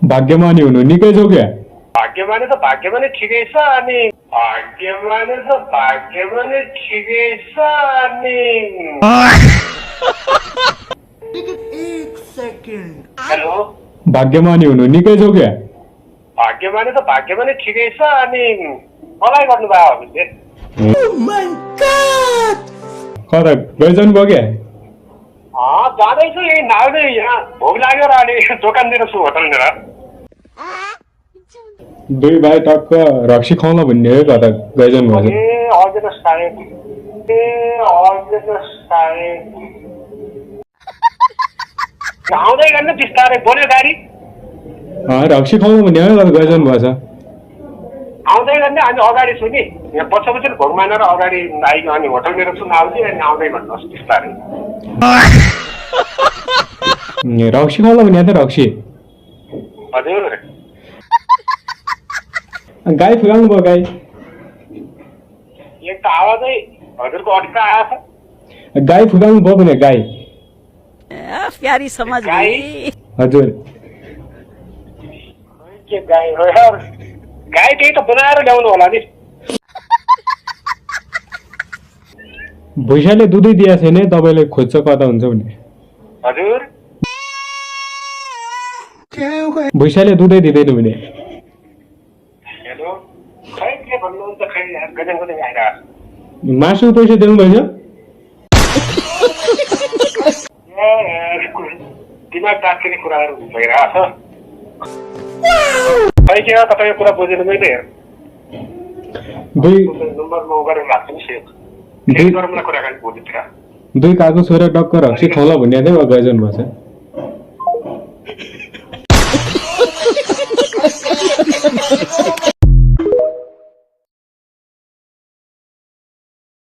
भाग्यमानी हुनु निकै छ क्या भाग्यमानी ठिकै छ अनि भाग्यमानी ठिकै छ अनि हेलो भाग्यमानी हुनु निकै छ क्या भाग्यमानी ठिकै छ अनि मलाई गर्नुभयो हजुरले कता गइजानु भयो क्या जाँदैछु यही नाग्दै यहाँ भोक लाग्यो र अनि दोकानतिर छु होटलतिर दुई भाइ टक्क रक्सी खुवाउला भन्ने हो कता गइजानु भएको ए हजुर सायद आउँदै गर्नु बिस्तारै बोल्यो गाडी रक्सी खुवाउला भन्ने हो कता गइजानु भएको छ आउँदै गर्ने अनि अगाडि छु नि यहाँ पछि भोग मानेर अगाडि आइगयो अनि होटलतिर छु आउँदै अनि आउँदै भन्नुहोस् बिस्तारै रक्सी खुवाउला भन्ने त रक्सी हजुर गाई फुकाउनु भयो गाई एक त आवाजै हजुरको अड्का आएछ गाई फुकाउनु भयो भने गाई प्यारी समझ गाई हजुर के गाई हो यार गाई त्यही त बनाएर ल्याउनु होला नि भैँसाले दुधै दिएको छैन तपाईँले खोज्छ कता हुन्छ भने हजुर भैँसाले दुधै दिँदैन भने हेलो खै के भन्नुहुन्छ खै गजन आइरहेको मासु पैसा दिनु भएछ दिमाग टाँसिने कुराहरू भइरहेको छ खै के हो तपाईँको कुरा बुझेन मैले दुई नम्बरमा गरेर लाग्छ नि सेभ गरौँला कुराकानी भोलितिर दुई काको छोरा टक्क रक्सी खुवाउला भन्ने थियो गइजानु भएको छ